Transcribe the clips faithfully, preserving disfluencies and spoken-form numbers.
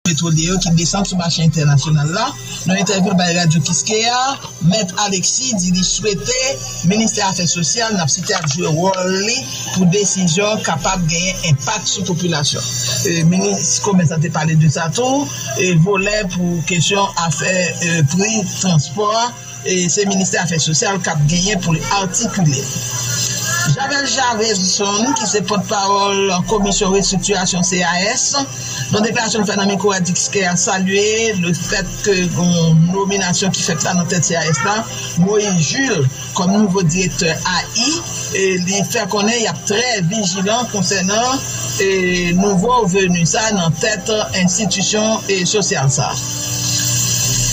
petwolye yo ki desann sou mache entènasyonal la. Nan entèvyou l bay Radyo Kiskeya, Mèt Alexis di li swete ministè afè sosyal, n ap site, ap jwe wòl li pou desizyon kapab genyen enpak sou popilasyon. E, minis komès la te pale de sa tou, e, volè pou kesyon afè, e, pri transpò a, e, se ministè afè sosyal k ap genyen pou l atikile. Javel Javelson, ki se pòtpawòl komisyon restriktirasyon C A S, nan deklarasyon l fè nan mikwo Radyo Kiskeya, salye le fèt ke gon nominasyon ki fèt la nan tèt C A S la, Moïse Jules kòm nouvo direktè A I, e li fè konnen y ap trè vijilan konsènan, e, nouvo veni sa nan tèt enstitisyon, e, sosyal sa.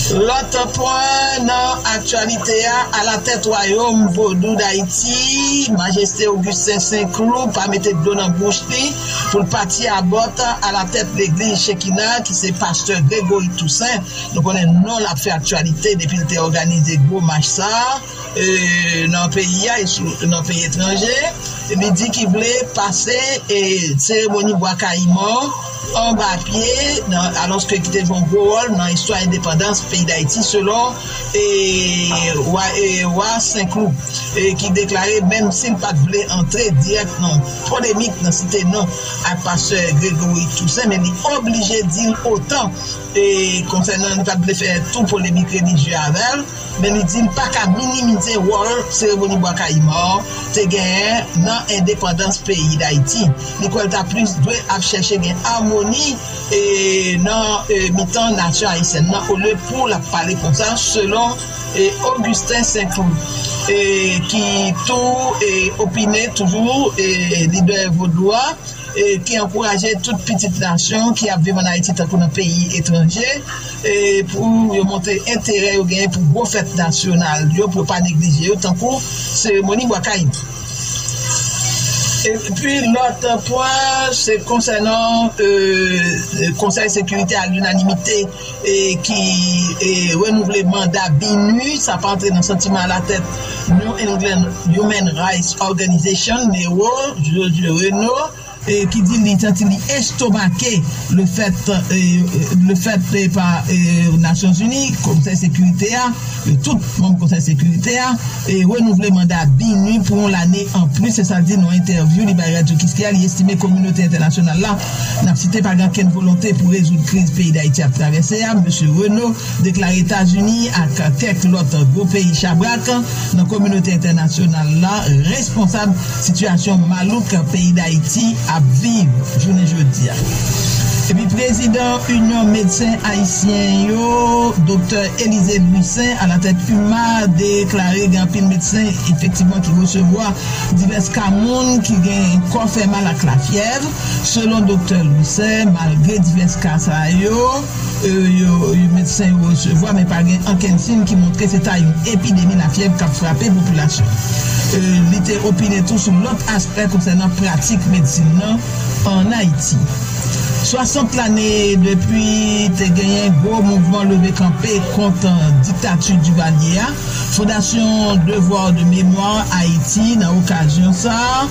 Lòt pwen nan aktyalite a, alatèt Wayòm Vodou Dayiti, Majeste Augustin Saint-Cloud pa mete dlo nan bouch li pou l pati abòt alatèt legliz Chekina, ki se pastè Gregory Toussaint. Nou konnen non l ap fè aktyalite depi l te òganize gwo mach sa a, e, nan peyi a e sou, nan peyi etranje. Li di ki vle pase, e, seremoni Bwa Kayiman anba pye, nan, alòske ki te jwe yon gwo wòl nan istwa endepandans peyi Dayiti, selon, e, wa, e, wa Senkloud, e, ki deklare, menm si l pa t vle antre dirèk nan polemik, nan site non ak pastè Gregory Toussaint, men li oblije di l otan, e, konsènan li pa t vle fè tou polemik relijye avè l, men li di l pa ka minimize wòl seremoni Bwa Kayiman an te genyen nan endepandans peyi Dayiti. Li kwè l ta plis dwe ap chèche gen amoni, e, nan, e, mitan nasyon ayisyèn nan, olye pou l ap pale konsa, selon, e, Augustin Saint-Cloud, e, ki tou, e, opine toujou, e, lidè vodou a, e, ki ankouraje tout pitit nasyon ki ap viv ann Ayiti tankou nan peyi etranje, e, pou yo montre enterè yo genyen pou gwo fèt nasyonal yo, pou yo pa neglije yo, tankou seremoni Bwa Kayiman. Epi lòt pwen, se konsènan, e, Konsèy Sekirite a linanimite, e, ki, e, renouvle manda BINUH, sa pa antre nan santiman alatèt New England Human Rights Organization, NEHRO, José Renaud, e, ki di li santi li estomake le fèt, e, le fèt, e, pa, e, Nasyonzini, Konsèy Sekirite a, e, tout manm Konsèy Sekirite a, e, renouvle manda BINUH pou yon lane anplis, se sa l di nan yon entèvyou li bay Radyo Kiskeya. Li estime kominote entènasyonal la, n ap site, pa gen okenn volonte pou rezoud kriz peyi Dayiti ap travèse a. Mesye Renaud deklare Etazini ak kèk lòt gwo peyi chabrak nan kominote entènasyonal la responsab sitiyasyon malouk peyi Dayiti ap viv jounen jodi a. Epi prezidan Inyon Medsen Ayisyen yo, Doktè Élisée Louissaint, alatèt UMAH, deklare gen anpil medsen efektivman ki resevwa divès ka moun ki gen kò fè mal ak lafyèv. Selon Doktè Louissaint, malgre divès ka sa yo, e, yo, yo medsen yo resevwa, men pa gen ankenn siy ki montre se ta yon epidemi lafyèv k ap frape popilasyon. E, li te opine tou sou lòt aspè konsènan pratik medsin nan ann Ayiti. Swasant lane depi te genyen gwo mouvman leve kanpe kont diktati Duvalier a, Fondasyon Devoir de Mémoire Haïti, nan okazyon sa a,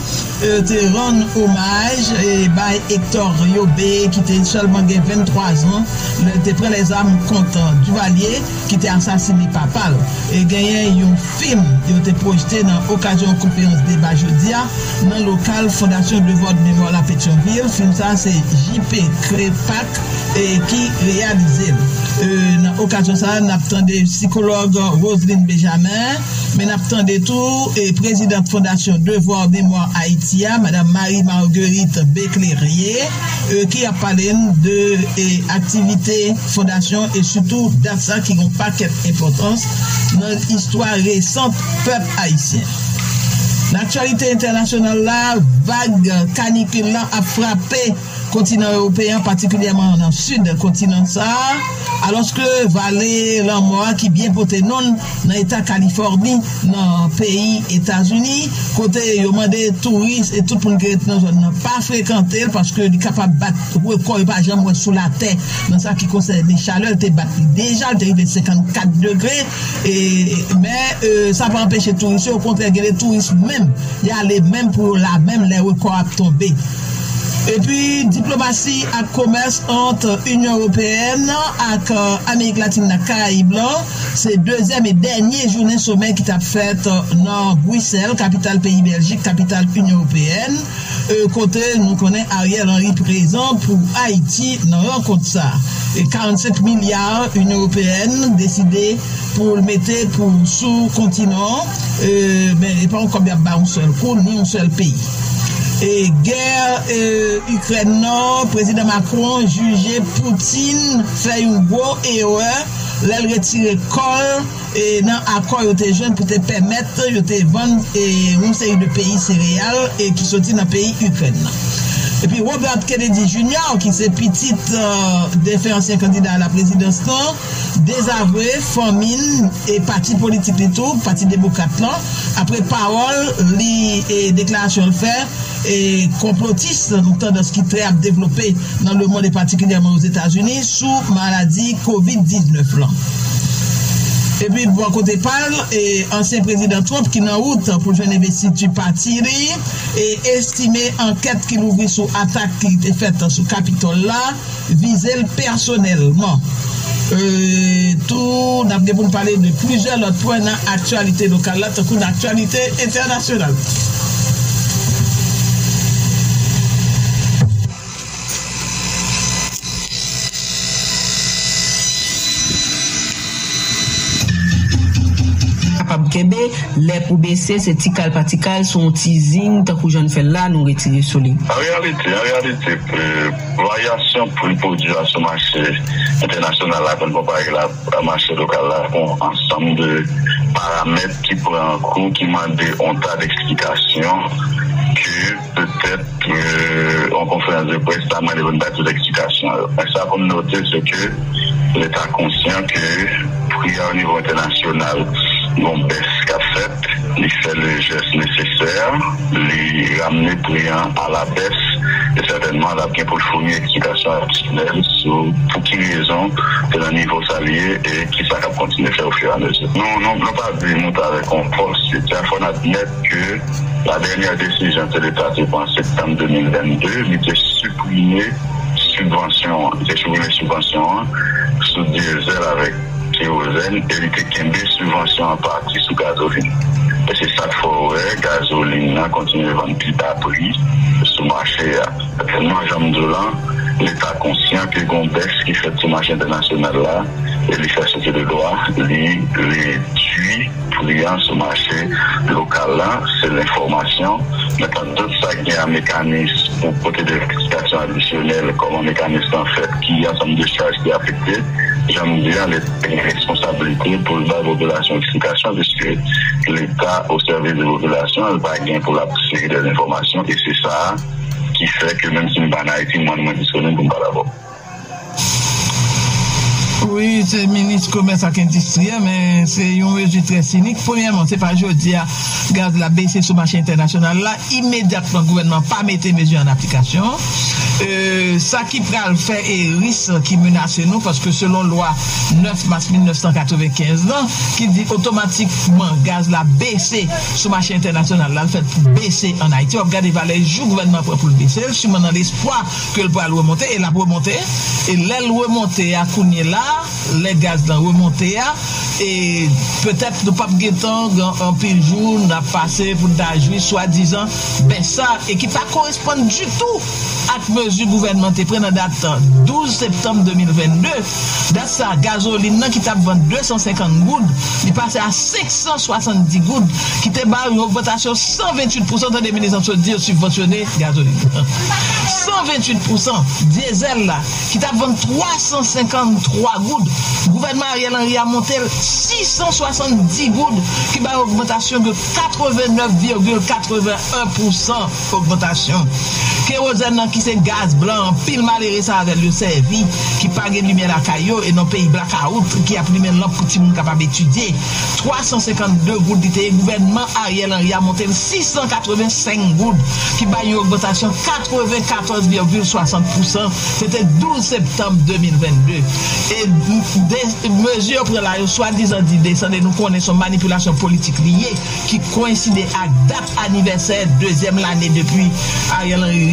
e, te rann omaj, e, bay Hector Yobe, ki te sèlman gen venntwa zan, lè l te pran lèzam kont Duvalier, ki te asasine papa l. E genyen yon fim yo te pwojte nan okazyon yon konferans deba jodi a nan lokal Fondasyon Devoir de Mémoire la Petyonvil. Fim sa a se J P Crépac, e, ki reyalize l. E, nan okazyon sa a, n ap tande sikològ Roseline Benjamin, men n ap tande tou, e, prezidant Fondasyon Devoir Mémoire Haïti a, Madam Marie Marguerite Béclérier, e, ki ap pale n de, e, aktivite fondasyon e sitou dat sa ki gen yon pakèt enpòtans nan istwa resan pèp ayisyen. Nan aktyalite entènasyonal la, vag kanikil la ap frape kontinan ewopeyen an, patikilyèman nan sid kontinan sa a, alòske vale lanmò a ki byen pote non l nan eta Kalifòni, nan peyi Etazini, kote yo mande touris e tout moun ki ret nan zòn nan pa frekante l, paske li kapab bat rekò yo pa janm wè sou latè nan sa ki konsène chalè. L te bat li deja, l te rive senkannkat degre, e, men, e, sa pa anpeche touris yo, okontrè, gen de touris menm, y ale menm pou yo la menm lè rekò ap tonbe. Epi, diplomasi ak komès ant Inyon Ewopeyèn ak, euh, Amerik Latin ak Karayib lan, se dezyèm e dènye jounen somè ki t ap fèt, euh, nan Brisèl, kapital peyi Bèljik, kapital Inyon Ewopeyèn, euh, kote nou konnen Ariel Henry prezan pou Ayiti nan rankont sa. E karannsenk milya Inyon Ewopeyèn deside pou l mete pou sou kontinan an, euh, men e pa yon kòb y ap bay yon sèl kou, ni yon sèl peyi. E gè, euh, Ikrèn nan, Prezidan Macron jije Putin fè yon gwo erè lè l retire kò l, e nan akò yo te jwenn pou te pèmèt yo te vann, e, yon seri de peyi sereyal, e, ki soti nan peyi Ikrèn nan. Epi Robert Kennedy Junior, ki se pitit, euh, defen ansyen kandida a la prezidans lan, dezavwe fanmi l e pati politik li tou, Pati Demokrat lan, apre pawòl li e deklarasyon l fè e konplotis nan tandans ki trè ap devlope nan lemonn e patikilyèman Ozetazini sou maladi kovid diznèf lan. Epi bò kote pa l, e ansyen prezidan Trump ki nan wout pou jwenn envestiti pati li, e estime ankèt ki louvri sou atak ki te fèt sou Kapitòl la vize l pèsonèlman. E tou, n ap gen pou n pale de plizyè lòt pwen nan aktyalite lokal la, tankou nan aktyalite entènasyonal. Kapab kenbe, lè pou bese, se ti kal pa ti kal, se yon ti zing, tankou jan n fè l la, nou retire sou li. An reyalite, an reyalite, euh, varyasyon pri pwodui a sou mache entènasyonal la, pou n konpare l ak mache lokal la, gon ansanm de paramèt ki pran an kou, ki mande yon ta d eksplikasyon ke petèt, euh, yon konferans de près ta mande pou n bay tout eksplikasyon yo. Men sa pou n note, se ke Leta konsyan ke pri a o nivo entènasyonal, gon bès k ap fèt, li fè le jès nesesè, li ramne pri an a la bès, e sètènman, l ap gen pou l founi eksplikasyon adisyonèl sou pou ki rezon ke nan nivo sa l ye e ki sa k ap kontinye fè ofiramezi. Nou, nou, nou pa di moute avèk yon fòs, se fò n admèt ke la dènyè desizyon ke Leta te pran an septanm de mil vennde, li te siprime sibvansyon an, li te siprime sibvansyon an sou dyezèl avèk kerozèn e li te kenbe sibvansyon an pati sou gazolin. E se sa k fè w wè gazolin nan kontinye vann pi ba pri sou mache a. Sètènman, jan m di w lan, Leta konsyan ke gon bès ki fèt sou mache entènasyonal la e li fè se ke de dwa, li redui pri an sou mache lokal la, se lenfòmasyon. Men tann tout sa ki gen a mekanis pou pote de eksplikasyon adisyonèl, kòman mekanis lan fèt, ki ansanm de chaj ki afekte, jan m di a, Leta gen responsablite pou l bay popilasyon eksplikasyon, piske Leta o sèvis de popilasyon, l pa gen pou l ap sere de lenfòmasyon, e se sa ki fè ke menm si m pa nan Ayiti, mwen, mwen disponib pou m pale avè w. Wi, se minis komès ak endistri a, men se yon mezi trè sinik. Premyèman, se pa jodi a gaz la bese sou mache entènasyonal la. Imedyatman, gouvènman pa mete mezi an aplikasyon. E, sa ki pral fè e risk ki menase nou, paske selon lwa nèf mas mil nèf san katrevenkenz lan, ki di otomatikman gaz la bese sou mache entènasyonal la, l fèt pou bese ann Ayiti. W ap gade valè jou gouvènman pran pou l bese l, siman nan lespwa ke l pral remonte, e l ap remonte. E lè l remonte a kounye la, lè gaz lan remonte a, e petèt nou p ap gentan gen anpil jou n ap pase pou n ta jwi swadizan bès sa, e ki pa koresponn ditou ak mezi gouvènman te pran nan dat douz septanm de mil vennde. Dat sa, gazolin nan ki t ap vann de san senkant goud, li pase a senk san swasanndis goud, ki te ba yon ogmantasyon san venntuit pousan, tande minis lan sot di yo sibvansyone gazolin. San venntuit pousan, dyezèl la, ki t ap vann twa san senkanntwa goud, gouvènman Ariel Henry a monte l sis san swasanndis goud, ki bay ogmantasyon de katrevennèf vigil katrevenn en pousan ogmantasyon. Kerozèn nan ki se gaz blan, anpil malere sa avè l yo sèvi, ki pa gen limyè lakay yo, e nan peyi blakawout, ki ap limen lanp pou timoun kapab etidye. Twa san senkannde goud li te ye, gouvènman Ariel Henry a monte l sis san katrevensenk goud, ki bay yon ogmantasyon katrevenkatòz vigil swasant pousan, se te douz septanm de mil vennde. E de, mezi yo pran la, yo swadizan di desann, e nou konnen se yon manipilasyon politik li ye, ki koyenside ak dat anivèsè dezyèm lane depi Ariel Henry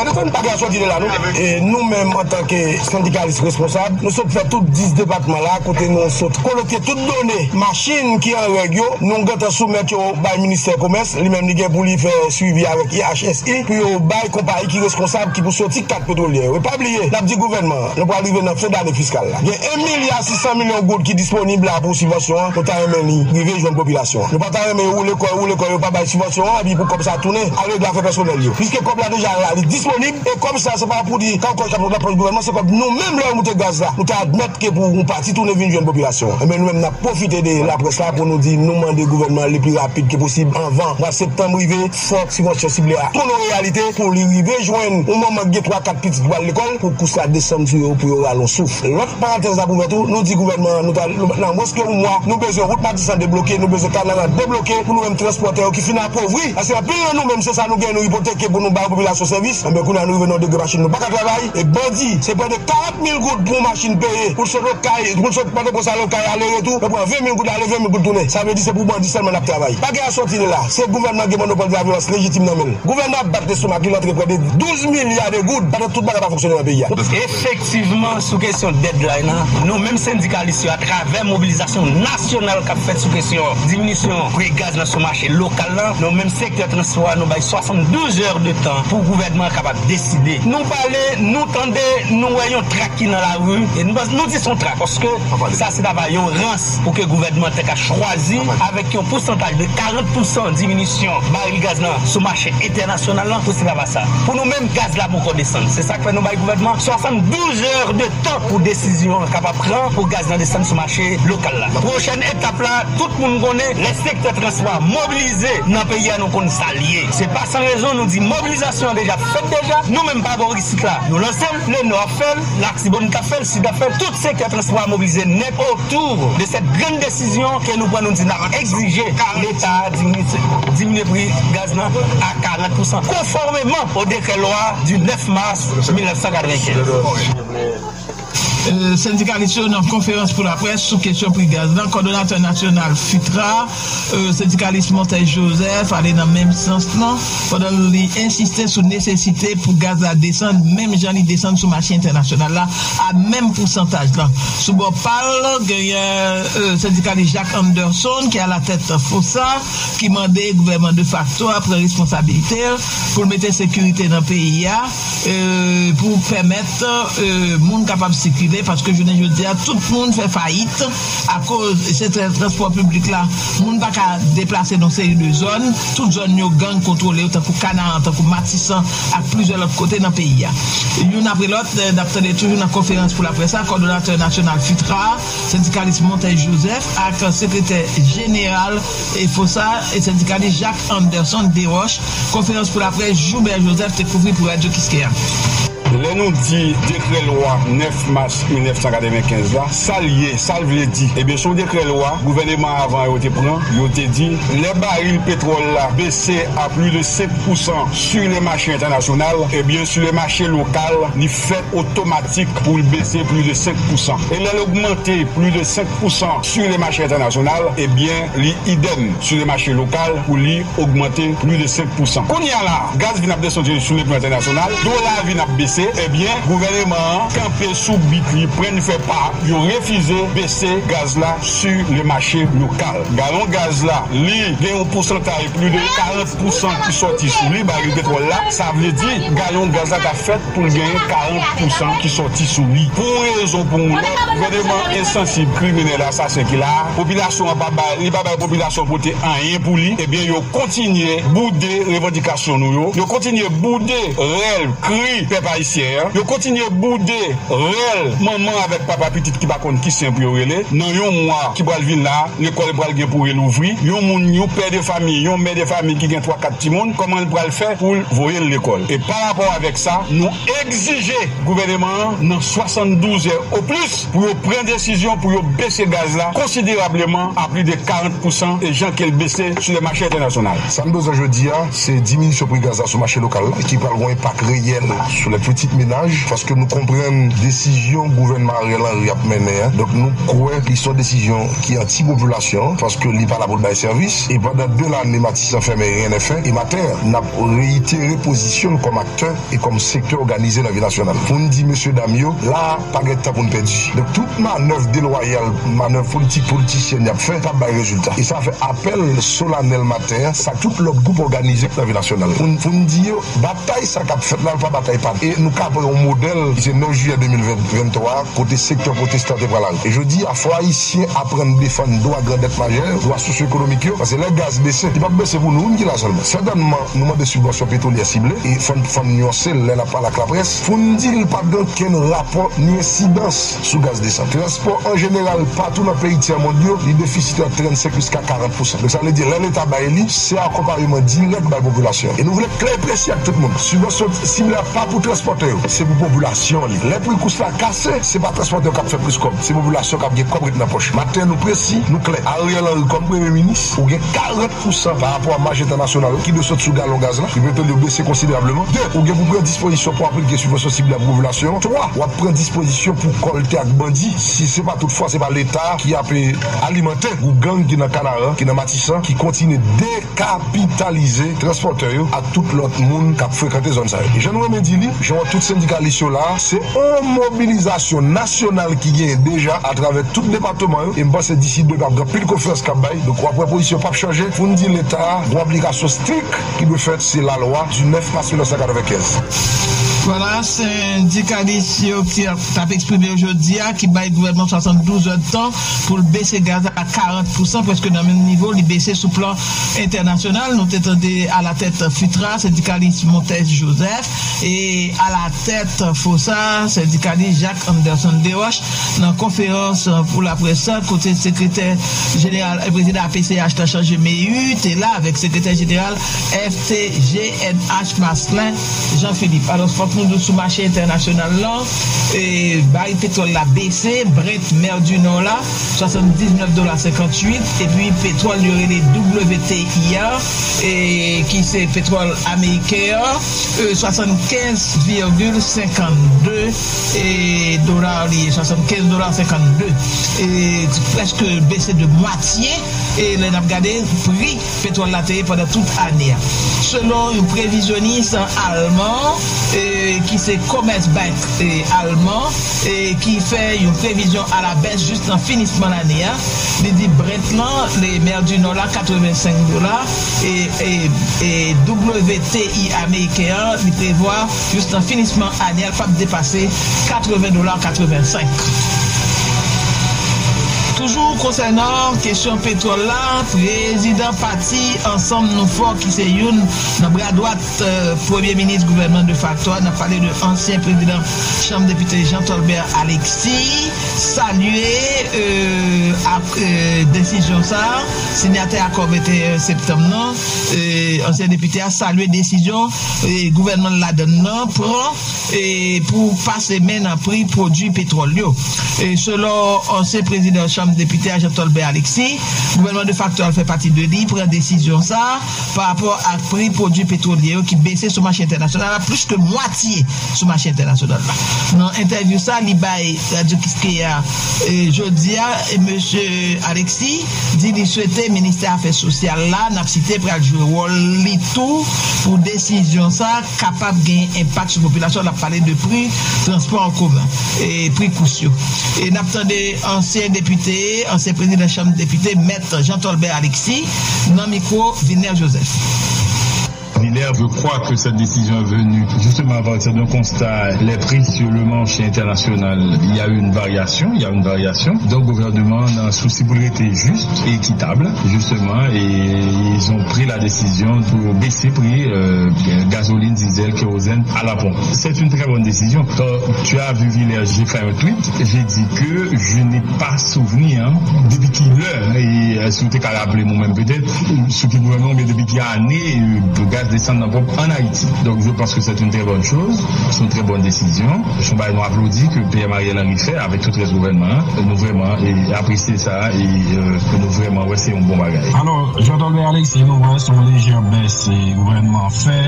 Tande, tande, bagay a soti de la, non? E nou menm, antanke sendikalis responsab, nou sot fè tout dis depatman la, kote nou sot kolekte tout done machin ki an règ yo, nou gentan soumèt yo bay ministè komès, li menm li gen pou li fè swivi avèk I H S I, pou yo bay konpayi ki responsab, ki pou soti kat petwolyè yo. E pa bliye, n ap di gouvènman an, nou pral rive nan fen dane fiskal la. Gen en milya sis san milyon goud ki disponib la pou sibvansyon an, nou ta renmen li rive jwenn popilasyon an. Nou pa ta renmen yo woule kò yo, woule kò yo, pa bay sibvansyon an, epi pou kòb sa tounen al regle afè pèsonèl yo. Piske kòb la deja la, li disponib, e kòb sa, se pa pou di, kan kòb sa pou nan pòch gouvènman, se kòb nou menm, lè yo moute gaz la, nou te admèt ke pou yon pati tounen vin jwenn popilasyon an. Enben, nou menm, n ap pwofite de laprès la pou nou di, nou mande gouvènman an le pli rapid ke posib, anvan mwa septanm rive, fòk sibvansyon sible a tounen yon reyalite pou li rive jwenn yon manman ki gen twa, kat pitit ki pral lekòl, pou kous la desann sou yo, pou yo rale yon souf. Lòt parantèz la pou fè tou, nou di gouvènman an, nou ta, nou, nan mwens ke yon mwa, nou bezwen wout Matisan debloke, nou bezwen kanal la debloke pou nou menm transpòtè yo ki fin apovri. Paske anpil nan nou menm, se sa nou gen, nou ipoteke pou nou bay popilasyon sèvis. Enben, kounye a nou rive nan yon degre machin nou pa ka travay. E bandi, se prè de karant mil goud pou yon machin peye, pou l sot Okay, pou l sot Pòtoprens al Okay, ale retou, yo pran ven mil goud ale, ven mil goud tounen. Sa vle di se pou bandi sèlman n ap travay. Bagay a soti de la. Se gouvènman gen monopòl de la vyolans lejitim nan men l. Gouvènman ap bat lestomak li, l antre prè de douz milya de goud, pandan tout bagay pa fonksyone nan peyi a. Efektivman, sou kesyon deadline lan, nou menm sendikalis yo, atravè mobilizasyon nasyonal k ap fèt sou kesyon diminisyon pri gaz lan sou mache lokal lan, nou menm sektè transpò a, nou bay swasanndouz è de tan pou gouvènman an kapab deside. Nou pale, nou tande, nou wè yon trak ki nan lari, e nou, nou di se yon trak, paske sa se ta va yon rans pou ke gouvènman an te ka chwazi avèk yon pousantaj de karant pousan diminisyon baril gaz lan sou mache entènasyonal lan, pou se ta va sa. Pou nou menm, gaz la poko desann. Se sa k fè nou bay gouvènman swasanndouz è de tan pou desizyon an kapab pran pou gaz lan desann sou mache lokal la. Pwochèn etap la, tout moun konnen lè sektè transpò a mobilize nan peyi a, nou konn sa l ye. Se pa san rezon nou di mobilizasyon an deja fèt deja. Nou menm pa bò isit la, nou lanse l, Lenò ap fè l, Latibonit ap fè l, Sid ap fè l, tout sektè transpò a mobilize nèt otou de cette grande décision ke nou pran, nou di n ap egzije Leta diminye, diminye pri gaz lan a karant pousan, konfòmeman o dekrè lwa du neuf mars mil nèf san katrevenkenz. Sendikalis yo nan konferans pou laprès sou kesyon pri gaz lan, kòdonatè nasyonal fitra, sendikalis Montaigne Joseph, ale nan menm sans lan pandan li ensiste sou nesesite pou gaz la desann menm jan li desann sou mache entènasyonal la, a menm pousantaj lan. Sou bò pa l, genyen sendikalis Jacques Anderson ki alatèt FOSA, ki mande gouvènman defakto a pran responsabilite l pou l mete sekirite nan peyi a, pou pèmèt moun kapab sikile, paske jounen jodi a tout moun fè fayit akoz se transpò piblik la, moun pa ka deplase nan seri de zòn, tout zòn yo gang kontwole yo, tankou Kanaran, tankou Matisan, ak plizyè lòt kote nan peyi a. Youn apre lòt, n ap tande toujou nan konferans pou laprès la, kòdonatè nasyonal fitra, sendikalis Montaigne Joseph, ak sekretè jeneral FOSA, sendikalis Jacques Anderson Desroches. Konferans pou laprès Joubert Joseph te kouvri pou Radyo Kiskeya. Lè nou di dekrè lwa nèf mas mil nèf san katrevenkenz la, sa l ye, sa l vle di? Ebyen, se yon dekrè lwa gouvèneman avan yo te pran, yo te di lè baril petwòl la bese a plis de senk pousan sur le marché international, ebyen, sur le marché local, li fèt otomatik pou l bese plis de senk pousan. E lè l ogmante plis de senk pousan sur le marché international, ebyen, li idèm sur le marché local pou li ogmante plis de senk pousan. Kounye a la, gaz vin ap desann sou le plan entènasyonal, dola vin ap bese, ebyen, gouvèneman an kanpe sou bit li, pran fè pa, yo refize bese gaz la sur le marché local. Galon gaz la, li gen yon pousantaj plis de karant pousan ki sòti sou li, baril petwòl la, sa vle di, galon gaz la ta fèt pou l genyen karant pousan ki sòti sou li. Pou yon rezon, pou yon lòt, gouvèneman ensansib, kriminèl, asasen ki la a, popilasyon an pa bay, li pa bay popilasyon pote anyen pou li, ebyen, yo kontinye boude revandikasyon nou yo, yo kontinye boude rèl, kri pèp ayisyen an, yo kontinye boude rèl manman avèk papa pitit ki pa konn ki sen pou yo rele, nan yon mwa ki pral vin la, lekòl pral gen pou relouvri, yon moun, yon pè de fanmi, yon mè de fanmi ki gen twa kat timoun, kòman l pral fè pou l voye l lekòl? E pa rapò avèk sa, nou egzije gouvèneman an nan swasanndouz è o plis pou yo pran desizyon pou yo bese gaz la konsiderableman a plis de karant pousan e jan ke l bese sou le mache entènasyonal. Sa n bezwen jodi a, se diminisyon pri gaz la sou mache lokal la ki pral gen yon enpak reyèl sou lè pitit menaj, paske nou konprann desizyon gouvènman Ariel Henry ap mennen an. Donk, nou kwè li se yon desizyon ki anti-popilasyon, paske li pa la pou l bay sèvis. E pandan de lane, Matisan fèmen, rien n'est fait. E maten an, n ap reyitere pozisyon n kòm aktè e kòm sektè òganize nan vi nasyonal. Pou n di mesye dam yo, la a, pa gen tan pou n pèdi. Donk, tout manèv delwayal, manèv politik politisyèn y ap fè, p ap bay rezilta. E sa fè apèl solanèl maten an, sa tout lòt gwoup òganize nan vi nasyonal. Pou n, pou n di yo, batay sa k ap fèt la, l pa batay pa nou. E nou ka pran yon modèl, ki se nèf jiyè de mil venntwa, kote sektè pwotestan te pran lari. E jodi a, fò Ayisyen aprann defann dwa grandèt majè, dwa sosyo-ekonomik yo, paske lè gaz bese, li p ap bese pou nou, nou ki la sèlman. Sètènman, nou mande sibvansyon petwolyè sible, e fò n, fò n nyanse l lè n ap pale ak laprès, pou n di l pa gen okenn rapò ni ensidans sou gaz desann. Transpò an jeneral, patou nan peyi tyèmond yo, li defisitè ant trannsenk jiska karant pousan. Donk, sa vle di, lè Leta bay li, se akonpayeman dirèk bay popilasyon. E nou vle klè e presi ak tout moun. Sibvansyon sible a pa pou transpòtè yo, se pou popilasyon li. Lè pri kous la kase, se pa transpòtè yo k ap fè plis kòb, se popilasyon k ap gen kòb ret nan pòch. Maten, nou presi, nou klè. Ariel Henry, kòm premye minis, ou gen karant pousan pa rapò a maj entènasyonal ki dwe sot sou galon gaz la, ki petwòl yo bese konsiderableman. De, ou gen pou pran dispozisyon pou aplike sibvansyon sible a pou popilasyon an. Twa, w ap pran dispozisyon pou kòlte ak bandi, si se pa toutfwa se pa Leta ki ap, e, alimante gwoup gang ki nan Kanaran, ki nan Matisan, ki kontinye dekapitalize transpòtè yo ak tout lòt moun k ap frekante zòn sa yo. E jan nou renmen di li, jan w wè tout sendikalis yo la a, se yon mobilizasyon nasyonal ki genyen deja atravè tout depatman yo, e m panse disi demen ap gen anpil konferans k ap bay. Donk, w ap wè pozisyon p ap chanje pou n di Leta a, gon aplikasyon strik ki dwe fèt, se lalwa du nèf mas mil nèf san katrevenkenz. Vwala, sendikalis yo ki t ap eksprime yo jodi a, ki bay gouvènman swasanndouz èdtan pou l bese gaz la karant pousan, prèske nan menm nivo li bese sou plan entènasyonal. Nou te tande alatèt FUTRA, sendikalis Montès Joseph, e alatèt FOSA, sendikalis Jacques Anderson Desroches, nan konferans pou laprès, kote sekretè jeneral, eh, prezidan A P C H la, Jean Jean Méhu, te la avèk sekretè jeneral F T G N H Marcelin Jean Philippe. Alò, fòk nou di w sou mache entènasyonal lan, eh, baril petwòl la bese, Brent mer du Nord la, swasanndiznèf dola senkantuit, epi petwòl yo rele W T I a, eh, ki se petwòl ameriken an, eh, swasannkenz vigil senkannde, eh, dola li ye, swasannkenz dola senkann de. Eh, prèske bese de mwatye, eh, lè n ap gade pri petwòl la te ye pandan tout ane a. Selon yon previzyonis alman, eh, ki se Commerzbank, eh, alman, eh, ki fè yon previzyon alabès jis nan finisman lane a, li di Brent lan, le mer du Nord la, katrevensenk dola, e, e, e W T I ameriken an, li prevwa jis nan finisman ane a, l p ap depase katreven dola katrevensenk. Toujou konsènan kesyon petwòl la, prezidan pati Ansanm Nou Fò, ki se youn nan bra dwat, eh, premye minis gouvènman defakto a, n ap pale de ansyen prezidan Chanm Depite Jean Tolbert Alexis, salye, eh, ak, eh, desizyon sa a, sinyatè akò venteyen septanm nan, eh, ansyen depite a salye desizyon, eh, gouvènman l ladann nan pran, eh, pou pase men nan pri pwodui petwòl yo. Eh, selon ansyen prezidan Chanm Depite a, Jean Tolbert Alexis, gouvènman defakto a l fè pati de li pran desizyon sa a pa rapò ak pri pwodui petwolye yo ki bese sou mache entènasyonal la, plis ke mwatye sou mache entènasyonal la. Nan entèvyou sa a li bay Radyo Kiskeya, eh, jodi a, eh, mesye Alexis di li swete ministè afè sosyal la, n ap site, pral jwe wòl li tou pou desizyon sa a kapab gen enpak sou popilasyon. N ap pale de pri transpò an komen, e pri kous yo. E n ap tande ansyen depite, ansyen prezidan Chanm Depite, Mèt Jean Tolbert Alexis, nan mikwo Vilner Joseph. Vilner, je crois que cette décision est venue justement à partir d'un constat, les prix sur le marché international, il y a eu une variation, il y a une variation. Donc, gouvernement, nan souci pou l rete jis e ekitab, justement, et ils ont pris la décision pour baisser prix, euh, gasoline, diesel, kérosène à la pompe. C'est une très bonne décision. Quand tu as vu, Vilner, j'ai fait un tweet, j'ai dit que je n'ai pas souvenir, hein, depi ki lè, e, euh, si w te ka raple mwen menm petèt, sou ki gouvènman, men depi ki ane, euh, gaz desann nan ponp an Ayiti. Donc, je pense que c'est une très bonne chose, c'est une très bonne décision. Se yon bagay nou aplodi ke P M Ariel Henry fè avèk tout rès gouvènman an. Nou vrèman, e, apresye sa, e, euh, nou vrèman wè se yon bon bagay. Alò, Jean Tolbert Alexis, nou wè se yon lejè bès, e, gouvènman an fè,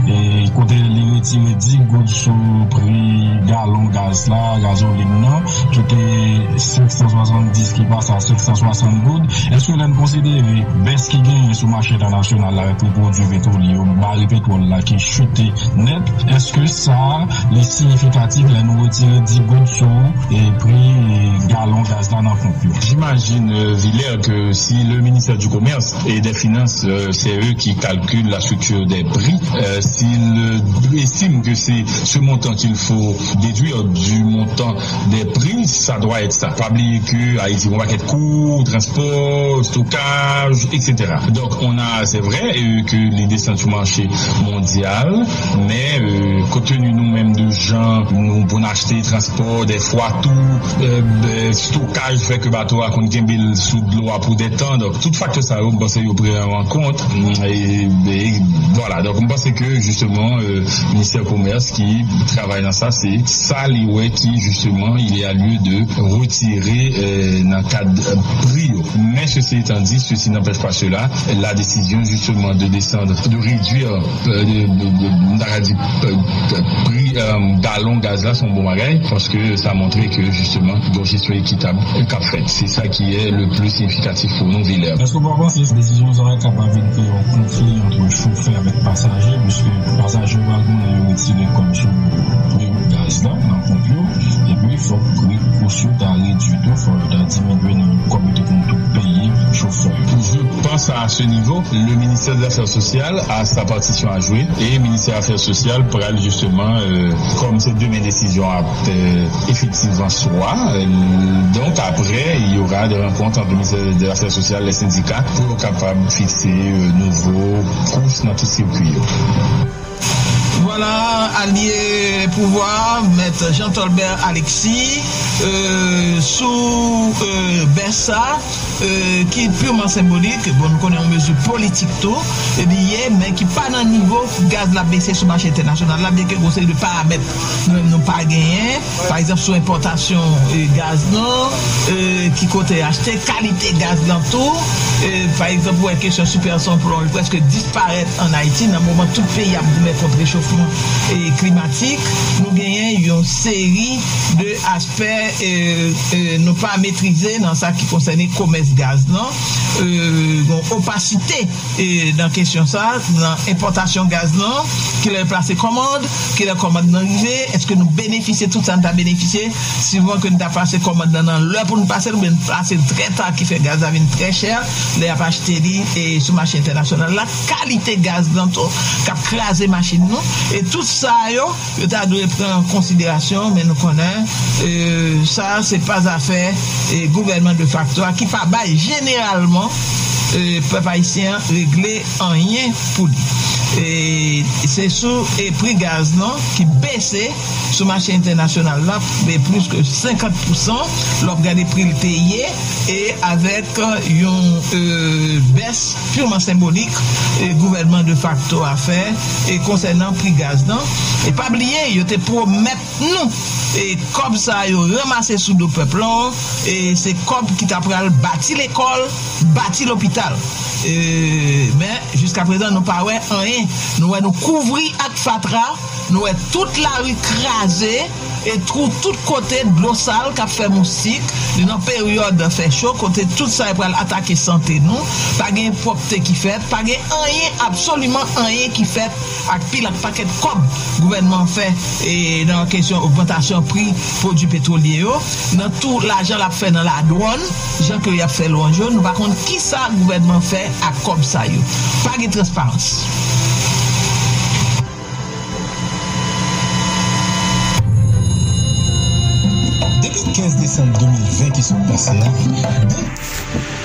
e, kote li retire dis goud sou pri galon gaz la, gazolin nan, ki te senk san swasanndis, ki pase a senk san swasann goud. Èske lè n konsidere bès ki genyen sou mache entènasyonal la avèk pri pwodui petwolye yo, baril petwòl la ki chite nèt, èske sa li siyifikatif lè nou retire dis goud sou, e, pri, e, galon gaz la nan ponp yo? J'imagine, euh, Vilner, que si le ministère du Commerce et des Finances, euh, c'est eux qui calculent la structure des prix, euh, s'ils, euh, estiment que c'est ce montant qu'il faut déduire du montant des prix, ça doit être ça. Pa bliye ke Ayiti gon pakèt kou, transpò, stokaj, et cetera. Donk, on a, c'est vrai, euh, ke li desann sou mache mondyal, men, euh, kont teni nou menm de jan nou pou n achte, transpò, dèfwa tou, euh, stokaj fè ke bato a konn kenbe l sou dlo a pou dè tan. Donk, tout faktè sa yo, m panse yo pran an kont. E, e, vwala, donk, m panse ke, jisteman, euh, ministè komès ki travay nan sa, se sa li wè ki, jisteman, il y a lieu de retirer, euh, nan kad, euh, pri yo. Mais ceci étant dit, ceci n'empêche pas cela, la décision, justement, de descendre, de réduire, euh, de, de, de, m ta ka di, euh, pri, euh, galon gaz la, se yon bon bagay, paske sa montre ke, jisteman, gon jesyon ekitab k ap fèt. Se sa ki est le plus significatif pou nou, Vilner. Èske w pa panse desizyon sa a kapab vin kreye yon konfli ant chofè avèk pasaje, piske pasaje yo pral konnen yo retire kòb sou pri gaz la nan ponp yo, epi fòk pri kous yo ta redui tou, fòk yo ta diminye nan kòb yo te konn touche. Peyi chofè. Je pense à ce niveau, le ministère des Affaires sociales a sa partition à jouer et ministère des Affaires sociales pral justement, euh, comme c'est demain décision à euh, effectivement swa. Euh, donc après, il y aura des rencontres entre le ministère des Affaires sociales, les syndicats, pour capable fixer euh, nouveaux courses dans tout circuit. Vwala, alye pouvwa, Mèt Jean Tolbert Alexis, euh, sou euh, bès sa, euh, ki pirman senbolik, bon, nou konnen yon mezi politik tou, e li ye, men ki pa nan nivo gaz la bese sou mache entènasyonal la, byenke gon seri de paramèt nou menm nou pa genyen. Pa egzanp, sou enpòtasyon e, gaz lan, e, ki kote achte, kalite gaz lan tou. E, pa egzanp, ou wè kesyon Super Simplon, li prèske disparèt ann Ayiti nan moman tout peyi ap goumen kont rechofman e, klimatik. Nou genyen yon seri de aspè e, e, nou pa metrize nan sa ki konsène komès gaz lan. E, yon opasite e, nan kesyon sa, nan enpòtasyon gaz lan, kilè yo plase kòmand, kilè kòmand lan rive, èske nou benefisye tout sa n ta benefisye, sivan ke n ta plase kòmand lan nan lè pou n pase l, oubyen n plase l trè ta, ki fè gaz la vin trè chè, lè y ap achte li e, sou mache entènasyonal la, kalite gaz lan tou, k ap kraze machin nou, e tout sa yo, yo ta dwe pran an konsiderasyon, men nou konnen e, sa se pa zafè e, gouvènman defakto a ki pa bay jeneralman e, pèp ayisyen an regle anyen pou li. E, se sou e, pri gaz lan ki bese sou mache entènasyonal la e, plis ke senkant pousan lè w ap gade pri l te ye e avèk yon e, bès pirman senbolik e, gouvènman defakto a fè e, konsènan pri gaz lan. E pa bliye, yo te pwomèt nou e kòb sa yo ranmase sou do pèp lan, e se kòb ki ta pral bati lekòl, bati lopital. E, men, jiskaprezan, nou pa wè anyen. Nou wè nou kouvri ak fatra, nou wè tout lari kraze, e twou tout kote, dlo sal k ap fè moustik. Nou nan peryòd fè cho, kote tout sa yo pral atake sante nou. Pa gen pwòpte ki fèt, pa gen anyen, absoliman anyen ki fèt ak pil ak pakèt kòb gouvènman an fè e, nan kesyon ogmantasyon pri pwodui petwolye yo, nan tou lajan l ap fè nan ladwàn, jan ke y ap fè lwanj yo, nou pa konn kisa gouvènman fè ak kòb sa yo. Pa gen transparans. Depi kenz desanm de mil ven ki sot pase a, bank